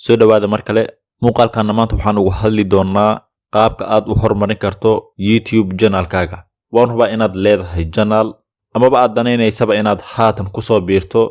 Soo dhowaada mar kale. Muuqaalkanna maanta waxaan uga hadli doonaa qaabka aad u horumarin karto YouTube channelkaaga. Waan hubaa inaad leedahay channel amaba aad danaynaysaba inaad haatan kusoo biirto,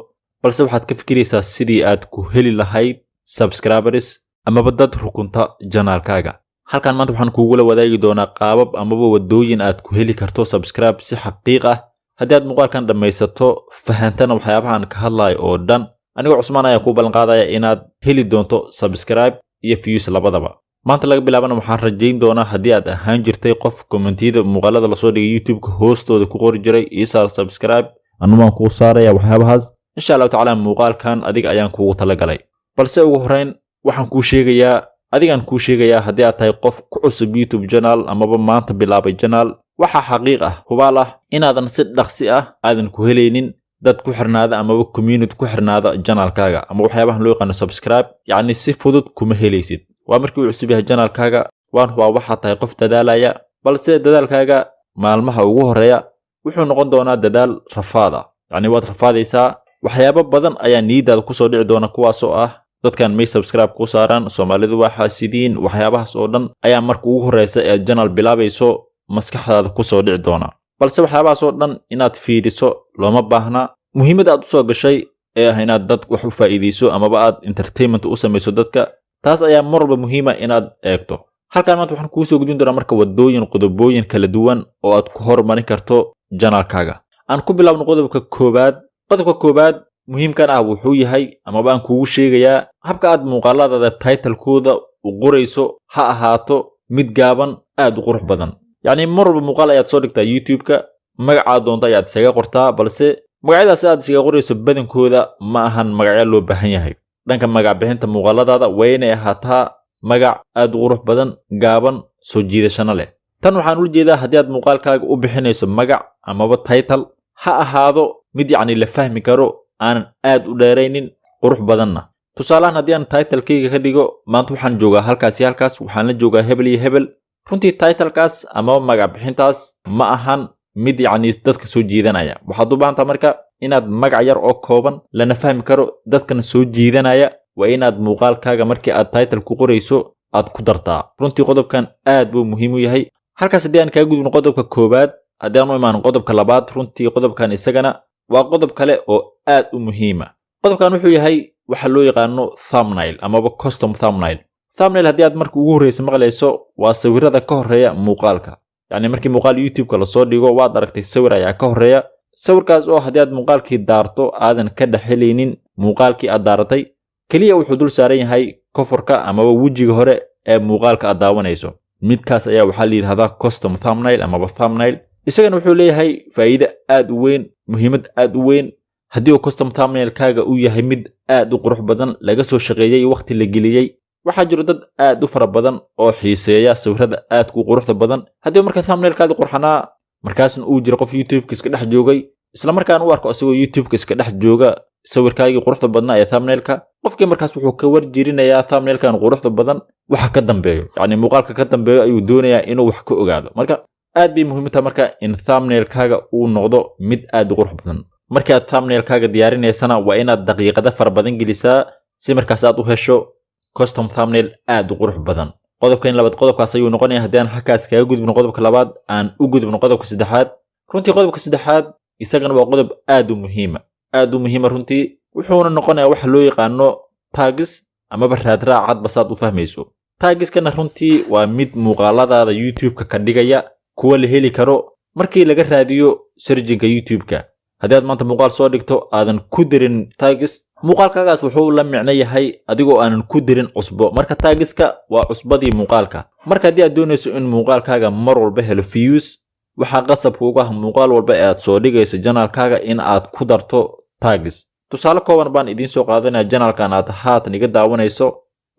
balse waxaad ka fikiraysaa sidii aad ku heli lahayd subscribers amaba dad rukunta channelkaaga. Halkan maanta waxaan kugula wadaagi doonaa qaabab amaba wadooyin aad ku heli karto subscribe si xaqiiq ah. Haddii aad muuqaalkan dhammaysato, fahantana waxyaabahan ka hadlayo oo dhan, anigoo Cusmaan ayaa kuu ballanqaadaya inaad heli doonto subscribe iyo views labadaba. Maanta laga bilaabana waxaan rajayn doonaa, haddii aad ahaan jirtay qof commentiyada muuqaalada lasoo dhigay YouTube-ka hoostooda ku qori jiray "ii saar subscribe", anu waan kuu saaraya waxyaabahaas, insha Allahu tacaala. Muuqaalkan adiga ayaan kuugu talagalay. Balse ugu horreyn waxaan kuu sheegayaa, adigaan kuu sheegayaa, haddii aad tahay qof ku cusub YouTube channel amaba maanta bilaabay channel, waxaa xaqiiq ah, hubaal ah, inaadan si dhaqsi ah aadan ku helaynin dad ku xirnaada amaba community ku xirnaada channelkaaga ama waxyaabahan loo yaqaano subscribe. Yacni si fudud kuma helaysid. Waa markii uu cusub yahay channelkaaga. Waan hubaa waxaad tahay qof dadaalaya, balse dadaalkaaga maalmaha ugu horreeya wuxuu noqon doonaa dadaal rafaad ah. Yacni waad rafaadaysaa, waxyaabo badan ayaa niyadaada kusoo dhici doona, kuwaasoo ah "dadkan may subscribe ku saaraan?", "Soomaalidu waa xaasidiin". Waxyaabahaas oo dhan ayaa marka ugu horreysa ee channel bilaabayso maskaxdaada kusoo dhici doona. Balse waxyaabahaas oo dhan inaad fiiriso looma baahna. Muhiimadda aad usoo gashay ee ah inaad dad wax u faa'iidayso amaba aad entertainment u samayso dadka, taas ayaa mar walba muhiima inaad eegto. Halkan maanta waxaan kuu soo gudbin doonaa marka wadooyin, qodobooyin kala duwan oo aad ku horumarin karto channelkaaga. Aan ku bilaabno qodobka koowaad. Qodobka koowaad muhiimkan ah wuxuu yahay amaba aan kuugu sheegayaa, habka aad muuqaaladaada titlekooda u qorayso ha ahaato mid gaaban, aad u qurux badan. Yacni mar walba muuqaal ayaad soo dhigtaa YouTube-ka, magacaad doonta ayaad isaga qortaa, balse magacyadaas aad isaga qorayso badankooda ma ahan magacyo loo baahan yahay. Dhanka magac bixinta muuqaaladaada waa inay ahaataa magac aad u qurux badan, gaaban, soo jiidashano leh. Tan waxaan ula jeedaa, haddii aad muuqaalkaaga u bixinayso magac amaba title, ha ahaado mid yacni la fahmi karo, aanan aad u dheeraynin, qurux badanna. Tusaalahan, haddii aan titlekayga ka dhigo "Maanta waxaan joogaa halkaasi, halkaas waxaan la joogaa hebel iyo hebel", runtii titlekaas amaba magac bixintaas ma ahan mid yacni dadka soo jiidanaya. Waxaad u baahantaa marka inaad magac yar oo kooban, lana fahmi karo, dadkana soo jiidanaya, waa inaad muuqaalkaaga markii aad title ku qorayso aad ku dartaa. Runtii qodobkan aad buu muhiim u yahay. Halkaas haddii aan kaga gudbino qodobka koowaad, haddii aan u imaano qodobka labaad, runtii qodobkan isagana waa qodob kale oo aad u muhiima. Qodobkan wuxuu yahay waxa loo yaqaano thumbnail amaba custom thumbnail. Thumbnail haddii aad marka ugu horreysa maqlayso, waa sawirada ka horreeya muuqaalka. Yacni markii muuqaal YouTube-ka lasoo dhigo, waad aragtay, sawir ayaa ka horreeya. Sawirkaas oo haddii aad muuqaalkii daarto aadan ka dhex helaynin muuqaalkii aad daaratay. Keliya wuxuu dul saaran yahay coverka amaba wejiga hore ee muuqaalka aad daawanayso. Midkaas ayaa waxaa la yidhahdaa custom thumbnail amaba thumbnail. Isagana wuxuu leeyahay faa'iide aad u weyn, muhiimad aad u weyn. Haddii uu custom thumbnailkaaga uu yahay mid aad u qurux badan, laga soo shaqeeyey, waqti la geliyey, waxaa jiro dad aad u fara badan oo xiiseeya sawirada aadka u quruxda badan. Haddii marka thumbnailkaadi qurxanaa, markaasna uu jiro qof YouTube-ka iska dhex joogay, isla markaana u arko isagoo YouTube-ka iska dhex jooga sawirkaagii quruxda badnaa ee thumbnailka, qofkii markaas wuxuu ka warjirinayaa thumbnailkan quruxda badan waxa ka dambeeyo. Yacni muuqaalka ka dambeeyo ayuu doonayaa inuu wax ka ogaado. Marka aad bay muhiim u tahay marka in thumbnailkaaga uu noqdo mid aad u qurux badan. Markii aad thumbnailkaaga diyaarinaysana, waa inaad daqiiqado fara badan gelisaa si markaas aad u hesho custom thumbnail aad u qurux badan. Qodobkan labaad qodobkaas ayuu noqonaya. Haddii aan halkaas kaga gudbino qodobka labaad, aan u gudbino qodobka saddexaad. Runtii qodobka saddexaad isagana waa qodob aad u muhiima, aad u muhiima runtii. Wuxuuna noqonayaa waxa loo yaqaano tags amaba raadraac, hadba saad u fahmayso. Tagskana runtii waa mid muuqaaladaada YouTube-ka ka dhigaya kuwa la heli karo markii laga raadiyo searchinka YouTube-ka. Haddii aad maanta muuqaal soo dhigto aadan ku dirin tags, muuqaalkaagaas wuxuu la micno yahay adigoo aanan ku dirin cusbo. Marka tagska waa cusbadii muuqaalka. Marka haddii aad doonayso in muuqaalkaaga mar walba helo views, waxaa qasab kuuga ah muuqaal walba ee aad soo dhigayso channelkaaga in aad ku darto tags. Tusaale kooban baan idiin soo qaadanaya. Channelkan aad haatan iga daawanayso,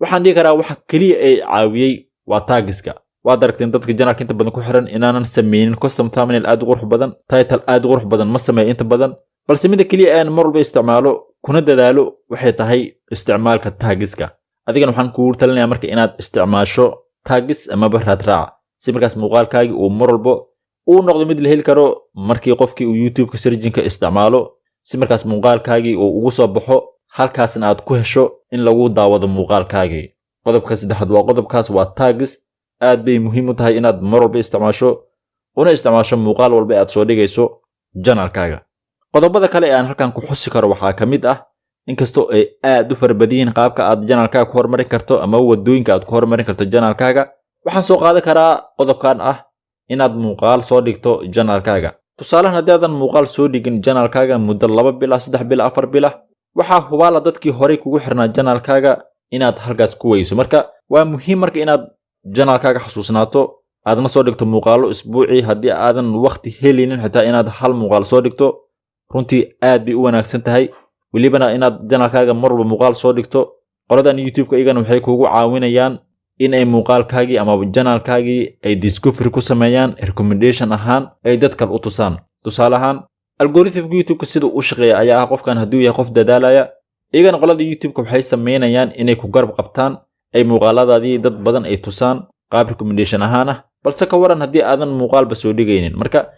waxaan dhihi karaa waxa keliya ee caawiyey waa tagska. Waad aragteen dadka channelka inta badan ku xiran inaanan sameynin custom thumbnail aad u qurux badan, title aad u qurux badan ma sameeyo inta badan, balse mida keliya aan mar walba isticmaalo kuna dadaalo waxay tahay isticmaalka tagska. Adigana waxaan kugu talinayaa marka inaad isticmaasho tags amaba raadraaca, si markaas muuqaalkaagii uu mar walba uu noqdo mid la heli karo markii qofkii uu YouTube-ka searchinka isticmaalo, si markaas muuqaalkaagii uu ugu soo baxo. Halkaasna aad ku hesho in lagu daawado muuqaalkaagii. Qodobka saddexaad waa qodobkaas, waa tags. Aad bay muhiim u tahay inaad mar walba isticmaasho, una isticmaasho muuqaal walba aad soo dhigayso channelkaaga. Qodobada kale ee aan halkan ku xusi karo waxaa ka mid ah, inkastoo ay aad u fara badan yihiin qaabka aad channelkaaga ku horumarin karto ama wadooyinka aad ku horumarin karto channelkaaga, waxaan soo qaadan karaa qodobkan ah inaad muuqaal soo dhigto channelkaaga. Tusaalahan, haddii aadan muuqaal soo dhigin channelkaaga muddo 2 bil ah, 3 bil, 4 bil ah, waxaa hubaala dadkii horey kugu xirnaa channelkaaga inaad halkaas ku weyso. Marka waa muhiim marka inaad channelkaaga xasuusnaato, aadna soo dhigto muuqaalo isbuucii. Haddii aadan waqti helinin, xitaa inaad hal muuqaal soo dhigto runtii aad bay u wanaagsan tahay. Welibana inaad channelkaaga mar walba muuqaal soo dhigto, qoladan YouTube-ka iyagana waxay kugu caawinayaan in ay muuqaalkaagii ama channelkaagii ay discovery ku sameeyaan, recommendation ahaan ay dad kale u tusaan. Tusaale ahaan, algorithmka YouTube-ka sida u shaqeeya ayaa ah, qofkan hadduu yahay qof dadaalaya, iyagana qolada YouTube-ka waxay sameynayaan inay ku garab qabtaan, ay muuqaaladaadii dad badan ay tusaan qaab recommendation ahaan ah. Balse ka waran haddii aadan muuqaalba soo dhigaynin? Marka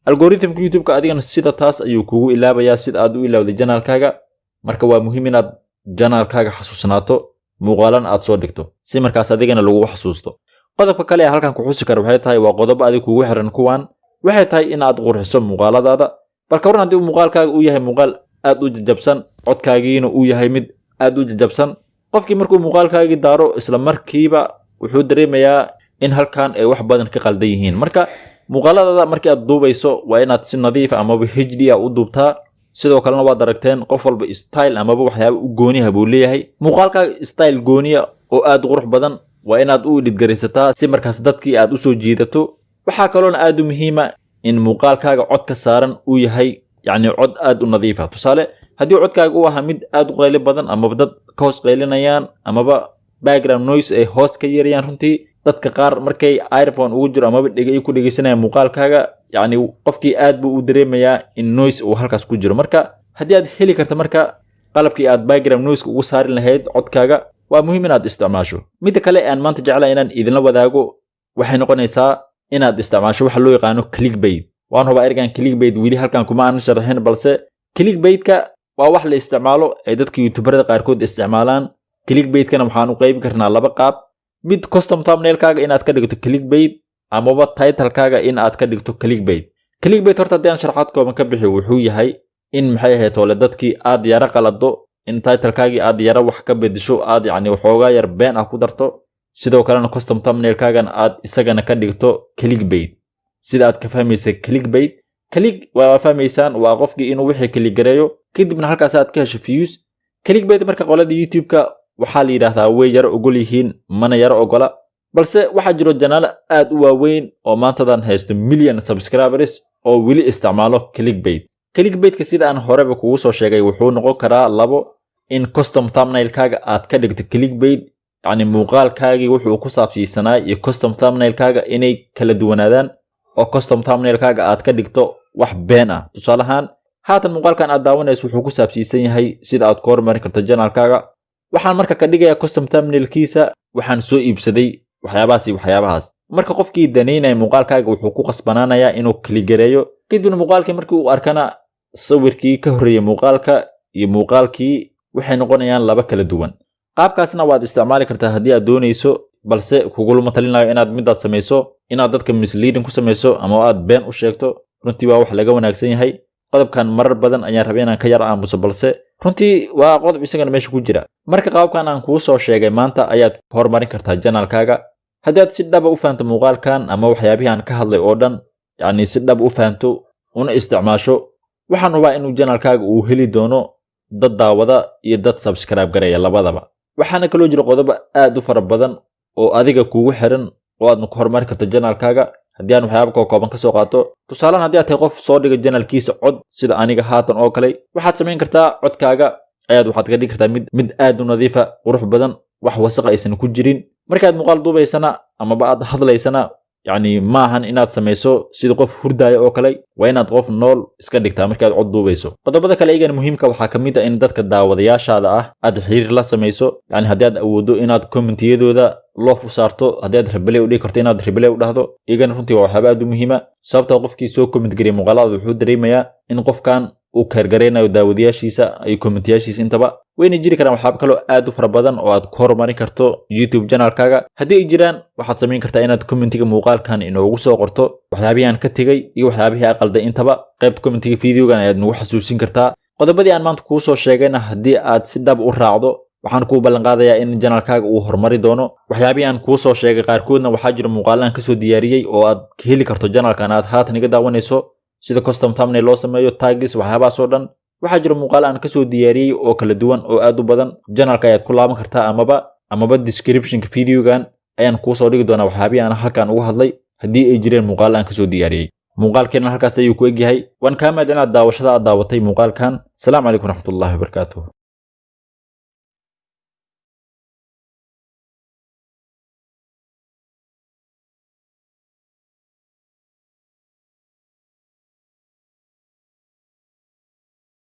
algorithmka YouTube-ka adigana sida taas ayuu kugu ilaabayaa, sida aad u ilaawday channelkaaga. Marka waa muhiim inaad channelkaaga xasuusnaato, muuqaalan aad soo dhigto, si markaas adigana lagu xasuusto. Qodobka kale ee halkan ku xusi kara waxay tahay, waa qodobo adig kugu xiran kuwan, waxay tahay in aad qurxiso muuqaaladaada. Bal ka waran haddii muuqaalkaaga uu yahay muuqaal aad u jajabsan, codkaagiina uu yahay mid aad u jajabsan? Qofkii markuu muuqaalkaagii daaro, isla markiiba wuxuu dareemayaa in halkan ay wax badan ka qaldan yihiin. Marka muuqaaladaada markii aad duubayso, waa inaad si nadiif amaba HD ah u duubtaa. Sidoo kalena waad aragteen, qof walba style amaba waxyaaba u gooniha buu leeyahay. Muuqaalkaaga style gooniya oo aad u qurux badan waa inaad u edit garaysataa, si markaas dadkii aad usoo jiidato. Waxaa kaloona aad u muhiima in muuqaalkaaga cod ka saaran uu yahay, yacni, cod aad u nadiifa. Tusaale, haddii codkaaga uu ahaa mid aad u qayli badan, amaba dad ka hoos qaylinayaan, amaba background noise ay hoos ka yeerayaan, runtii dadka qaar markay earphone ugu jiro amaba dhegay ku dhegeysanayaan muuqaalkaaga, yacni, qofkii aad buu u dareemayaa in noise uu halkaas ku jiro. Marka haddii aad heli karto marka qalabkii aad background noiseka ugu saari lahayd codkaaga, waa muhiim inaad isticmaasho. Midda kale aan maanta jeclaa inaan idinla wadaago waxay noqonaysaa inaad isticmaasho waxa loo yaqaano clickbait. Waan hubaa ergan clickbait weli halkan kuma aanan sharaxin, balse clickbaitka waa wax la isticmaalo ay dadka youtuberada qaarkood isticmaalaan. Clickbaitkana waxaan u qaybi karnaa laba qaab: mid custom thumbnailkaaga inaad ka dhigto clickbait, amaba titlekaaga in aad ka dhigto clickbait. Clickbait horta haddii aan sharaxaad kooban ka bixi, wuxuu yahay in, maxay ahayd toole, dadkii aad yara qalado, in titlekaagii aad yara wax ka bedesho, aad, yacni, waxoogaa yar been ah ku darto. Sidoo kalena custom thumbnailkaagana aad isagana ka dhigto clickbait. Sida aad ka fahmaysa, clickbait, click waa fahmaysaan, waa qofkii inuu wixii click gareeyo, kadibna halkaas aad ka hesho views. Clickbait marka qolada YouTube-ka waxaa la yidhaahdaa way yaro ogol yihiin, mana yaro ogola. Balse waxaa jiro channelo aad u waaweyn oo maantadan haysto million subscribers oo weli isticmaalo clickbait. Clickbaitka, sida aan horeba kugu soo sheegay, wuxuu noqon karaa labo: in custom thumbnailkaaga aad ka dhigto clickbait, yacni muuqaalkaagii wuxuu ku saabsiisanaa iyo custom thumbnailkaaga inay kala duwanaadaan, oo custom thumbnailkaaga aad ka dhigto wax been ah. Tusaale ahaan, haatan muuqaalkan aad daawanayso wuxuu ku saabsiisan yahay sida aad ku horumarin karto channelkaaga. Waxaan marka ka dhigayaa custom thumbnailkiisa waxaan soo iibsaday waxyaabahaas iyo waxyaabahaas. Marka qofkii danaynaya muuqaalkaaga wuxuu ku qasbanaanayaa inuu click gareeyo. Kadibna muuqaalkii markii uu arkana, sawirkii ka horreeyey muuqaalka iyo muuqaalkii waxay noqonayaan laba kala duwan. Qaabkaasna waad isticmaali kartaa haddii aad doonayso, balse kugulama talinayo inaad midaad samayso, inaad dadka misleading ku samayso ama aad been u sheegto. Runtii waa wax laga wanaagsan yahay. Qodobkan marar badan ayaan rabay inaan ka yar aamuso, balse runtii waa qodob isagana meesha ku jira. Marka qaabkan aan kuu soo sheegay maanta ayaad horumarin kartaa channelkaaga. Haddii aad si dhaba u fahamto muuqaalkan ama waxyaabihii aan ka hadlay oo dhan, yacni si dhab u fahamto una isticmaasho, waxaan hubaa inuu channelkaaga uu heli doono dad daawada iyo dad subscribe gareeya labadaba. Waxaana kaloo jira qodobo aad u fara badan oo adiga kugu xiran oo aadna ku horumarin karto channelkaaga. Haddii aan waxyaaba koo kooban ka soo qaato, tusaalehan, haddii aad tahay qof soo dhiga channelkiisa cod sida aniga haatan oo kale, waxaad samayn kartaa codkaaga ayaad waxaad ka dhigi kartaa mid aad u nadiifa, qurux badan, wax wasaqa aysan ku jirin. Markaad muuqaal duubaysana amaba aad hadlaysana, yacni, maahan inaad samayso sida qof hurdaaya oo kale. Waa inaad qof nool iska dhigtaa markaad cod duubayso. Qodobada kale iyagana muhiimka waxaa ka mid ah in dadka daawadayaashaada ah aad xiriir la samayso, yacni haddii aad awooddo inaad commentiyadooda love u saarto, haddii aad reply u dhigi karto inaad reply u dhahdo, iyagana runtii waa waxyaaba aad u muhiima. Sababta qofkii soo comment gariyay muuqaalada wuxuu dareemayaa in qofkan uu care garaynayo daawadayaashiisa iyo commentiyaashiisa intaba. Wayna jiri karaan waxyaabo kaloo aad u fara badan oo aad ku horumarin karto YouTube channelkaaga. Haddii ay jiraan, waxaad samayn kartaa inaad commentiga muuqaalkan inoogu soo qorto waxyaabihii aan ka tegey iyo waxyaabihii aan qalday intaba. Qaybta commentiga videogan ayaad nagu xasuusin kartaa. Qodobadii aan maanta kuu soo sheegayna haddii aad si dhab u raacdo, waxaan kuu ballanqaadayaa in channelkaaga uu horumari doono. Waxyaabihii aan kuu soo sheegay qaarkoodna waxaa jira muuqaalo aan kasoo diyaariyey oo aad ka heli karto channelkan aad haatan iga daawanayso, sida custom thumbnail loo sameeyo, tags, waxyaabahaas oo dhan. Waxaa jira muuqaalo aan kasoo diyaariyey oo kala duwan oo aad u badan. Channelka ayaad ku laaban kartaa amaba descriptionka videogan ayaan kuu soo dhigi doonaa waxyaabihii aan halkan uga hadlay, haddii ay jireen muuqaalo aan kasoo diyaariyey. Muuqaalkeenna halkaas ayuu ku egyahay. Waan kaa mahad inaad daawashada aad daawatay muuqaalkan. Asalaamu calaykum waraxmatullahi wabarakaatuh.